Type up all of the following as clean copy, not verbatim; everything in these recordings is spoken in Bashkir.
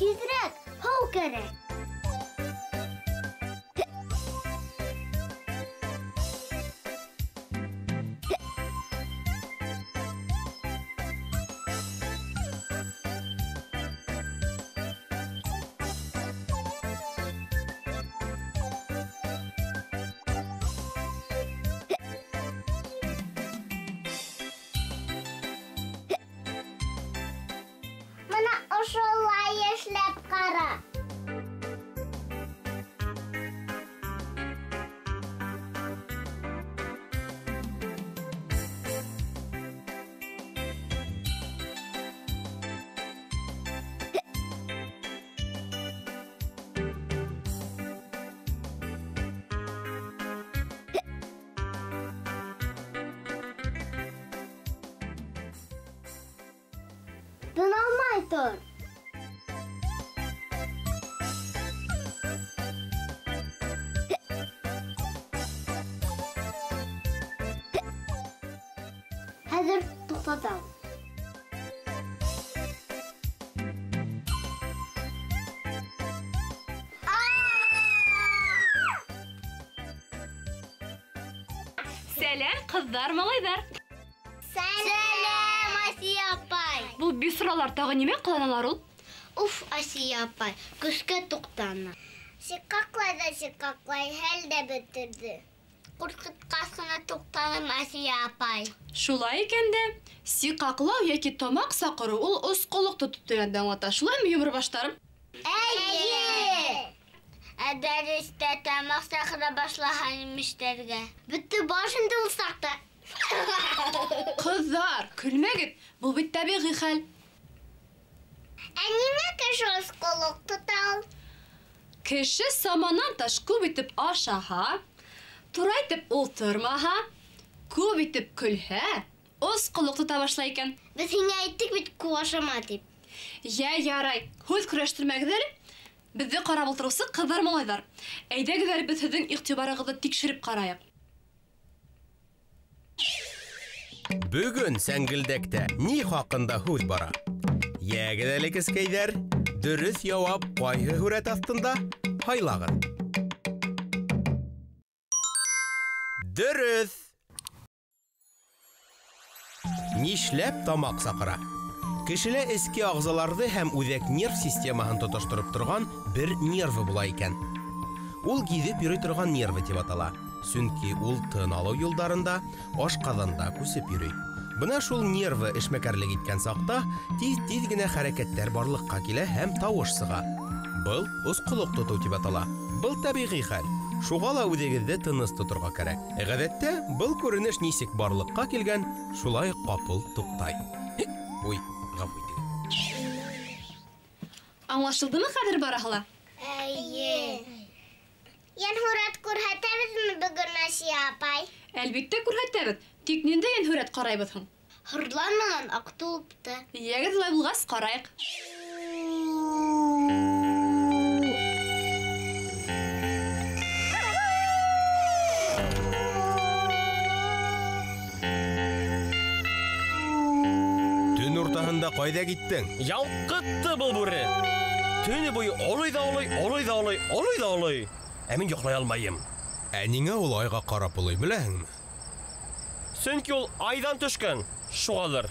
Тиҙерәк, һыу кәрәк. Мына ошолай эшләп ҡара. Тын алмай тор. Хәҙер туҡтатам. Сәләм, ҡыҙҙар, малайҙар. Сәләм, Асия апай. Был бисралар тағы нимә ҡыланалар ул? Уф, Асия апай, көскә туҡтаны. Сиҡаҡлай ҙа сиҡаҡлай, хәл дә бөтөрҙө. Ҡурҡытҡас ҡына туҡтаным, Асия апай. Шулай икән дә, сиҡаҡлау йәки тамаҡ саҡырыу ул осҡолоҡ тотоп тигәнде аңлата. Шулаймы, йомро баштарым? Эйе! Ә дәрестә тамаҡ саҡыра башлаһа нимештәргә? Бөттө баш инде ул саҡта. Ҡыҙҙар, көлмәгеҙ, был бит тәбиғи хәл. Ә ниңә кеше осҡолоҡ тота ул? Кеше саманан таш күп итеп ашаһа, тура итеп ултырмаһа, күп итеп көлһә, осҡолоҡ тота башлай икән. Беҙ һиңә әйттек бит күп ашама тип. Йә, ярай, һүҙ көрәштермәгеҙ әле. Беҙҙе ҡарап ултырыусы ҡыҙҙар, малайҙар. Әйҙәгеҙ әле беҙ һеҙҙең иғтибарығыҙҙы тикшереп ҡарайыҡ. Бөгөн сәңгелдәктә ни хаҡында һүҙ бара? Йәгеҙ әле, кескәйҙәр, дөрөҫ яуап ҡайһы һүрәт аҫтында? Һайлағыҙ. Дөрөҫ! Нишләп тамаҡ саҡыра? Кешелә эске ағзаларҙы һәм үҙәк нерв системаһын тоташтырып торған бер нервы була икән. Ул гиҙеп йөрөй торған нервы тип атала. Сөнки ул тын алыу юлдарында, ашҡаҙанда күсеп йөрөй. Бына шул нервы эшмәкәрлек иткән саҡта тиҙ-тиҙ генә хәрәкәттәр барлыҡҡа килә һәм тауыш сыға. Был осҡолоҡ тотоу тип атала. Был тәбиғи хәл. Шуға ла үҙегеҙҙе тыныс тоторға кәрәк. Ғәҙәттә был күренеш нисек барлыҡҡа килгән, шулай ҡапыл туҡтай. Уй, ғәфү итегеҙ. Аңлашылдымы хәҙер барыһы ла? Эйе. Йәнһүрәт күрһәтәбеҙме бөгөн, Асия апай? Әлбиттә күрһәтәбеҙ. Тик ниндәй йәнһүрәт ҡарайбыҙ һуң? Һорлан менән Аҡтулыпты. Йәгеҙ, улай булғас, ҡарайыҡ. Төн уртаһында ҡайҙа киттең? Ялҡытты был бүре. Төнө буйы олой ҙа олой, олой ҙа олой, олой ҙа олой. Ә мин йоҡлай алмайым. Ә ниңә ул айға ҡарап олой, беләһеңме? Сөнки ул айҙан төшкән, шуғалыр.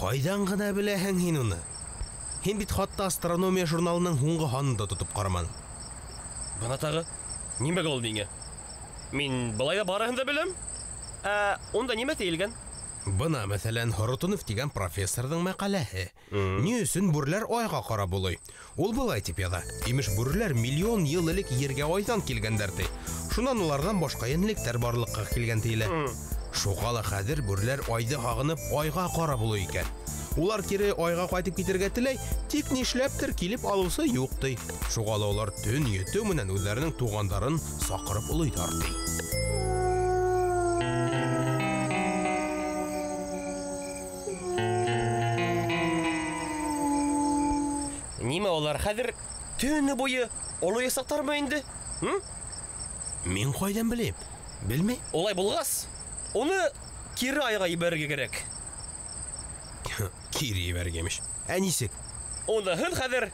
Ҡайҙан ғына беләһең һин уны? Һин бит хатта астрономия журналының һуңғы һанын да тотоп ҡараманың. Бына тағы, нимәгә ул миңә? Мин былай ҙа барыһын да беләм. Ә унда нимә тейелгән? Бына, мәҫәлән, Хоротунов тигән профессорҙың мәҡәләһе. Ни өсөн бүреләр айға ҡарап улый? Ул былай тип яҙа. Имеш, бүреләр миллион йыл элек ергә айҙан килгәндәр ти. Шунан уларҙан башҡа йәнлектәр барлыҡҡа килгән тиелә. Шуға ла хәҙер бүреләр айҙы һағынып айға ҡарап улый икән. Улар кире айға ҡайтып китергә теләй, тик нишләптер килеп алыусы юҡ ти. Шуға ла улар төн етеү менән үҙҙәренең туғандарын саҡырып улыйҙар ти. Нимә улар хәҙер төнө буйы олоясаҡтармы инде? Мин ҡайҙан беләм? Белмәйем. Улай булғас, уны кире айға ебәрергә кәрәк. Кире ебәрергә имеш. Ә нисек? Уныһын хәҙер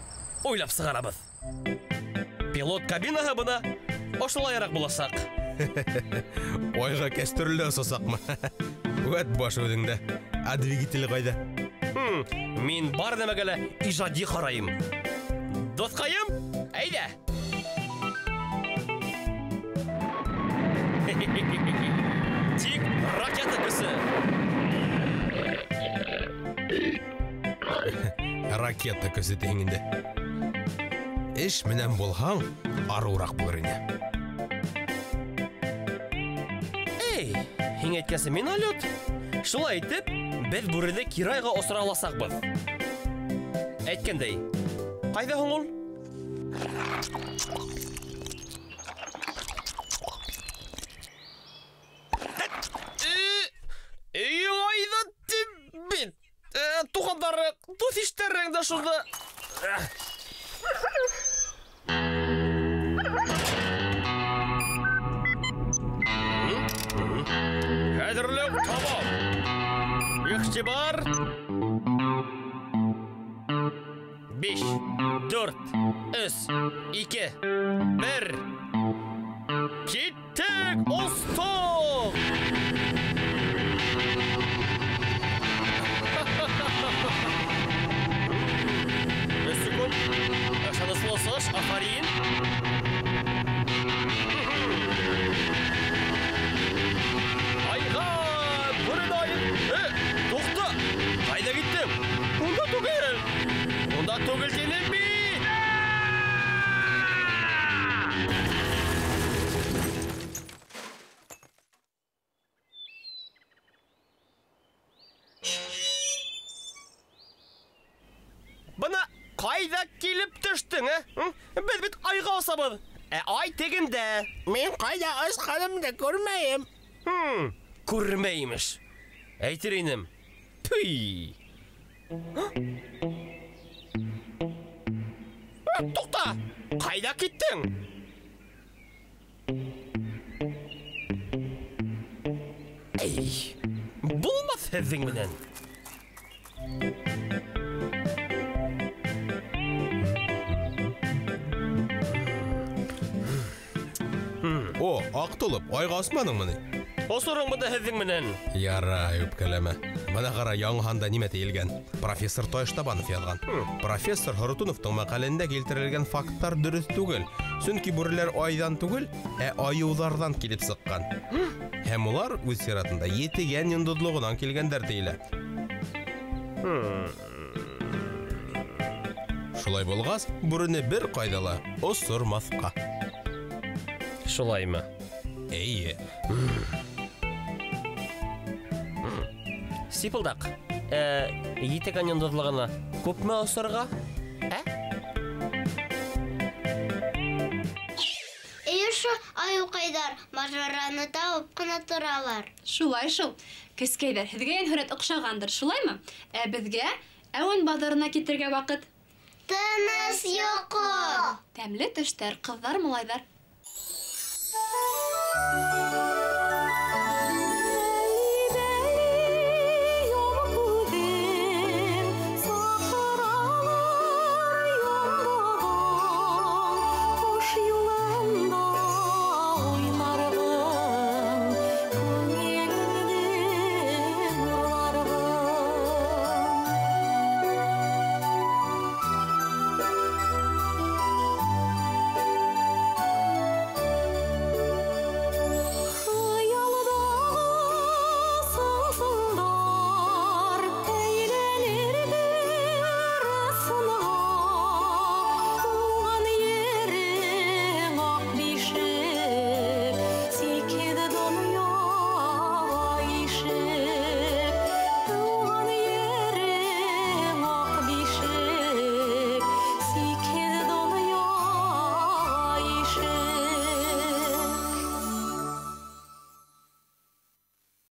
уйлап сығарабыҙ. Пилот кабинаһы бына ошолайыраҡ буласаҡ. Айға кәстрүлдә осасаҡмы? Үәт баш үҙеңдә. Ә двигателе ҡайҙа? Мин бар нәмәгә лә ижади ҡарайым. Дуҫҡайым, әйҙә! Тик ракета көсө. Ракета көсө тиһең инде. Эш менән булһаң, арыуыраҡ булыр ине. Эй, һиңә әйткәнсе мин алют. Шулай итеп, беҙ бүрене кирайға осора аласаҡбыҙ. Әйткәндәй, ҡайҙа һуң ул? Айҙа тип бит. Туғандары, дуҫ-иштәрең дә шунда. Хәҙерлек тамам. Иғтибар. 5, 4, 3, 2, 1. Киттек, остоq! Секунд. Ышаныслы осош, афарин. Айға, бүрен айын. Тоқта, қайда киттем? Унда түгел. Унда түгел тинем бит. Бына ҡайҙа килеп төштөң, ә? Беҙ бит айға осабыҙ. Ә ай тегендә. Мин ҡайҙа осҡанымды күрмәйем. Күрмәй имеш. Әйтер инем. Пүй. Туҡта! Ҡайҙа киттең? Эй, булмаҫ һеҙҙең менән. О, аҡ толоп, айға османыңмы ни? Осорың бында һеҙҙең менән. Ярай, үпкәләмә. Бына ҡара, яңы һанда нимә тейелгән? Профессор Тайыштабанов яҙған. Профессор Хоротуновтың мәҡәләһендә килтерелгән факттар дөрөҫ түгел. Сөнки бүреләр айҙан түгел, ә айыуҙарҙан килеп сыҡҡан. Һәм улар үҙ сиратында етегән йондоҙлоғонан килгәндәр тейелә. Шулай булғас, бүрене бер ҡайҙа ла осормаҫҡа. Шулаймы? Эйе. Сипылдаҡ, етегән йондоҙлоғона күпме осорға? Ә? Эйе шул, айыуҡайҙар мажараны табып ҡына торалар. Шулай шул. Кескәйҙәр, һеҙгә йәнһүрәт оҡшағандыр, шулаймы? Ә беҙгә әүен баҙарына китергә ваҡыт. Тыныс йоҡо! Тәмле төштәр, ҡыҙҙар, малайҙар.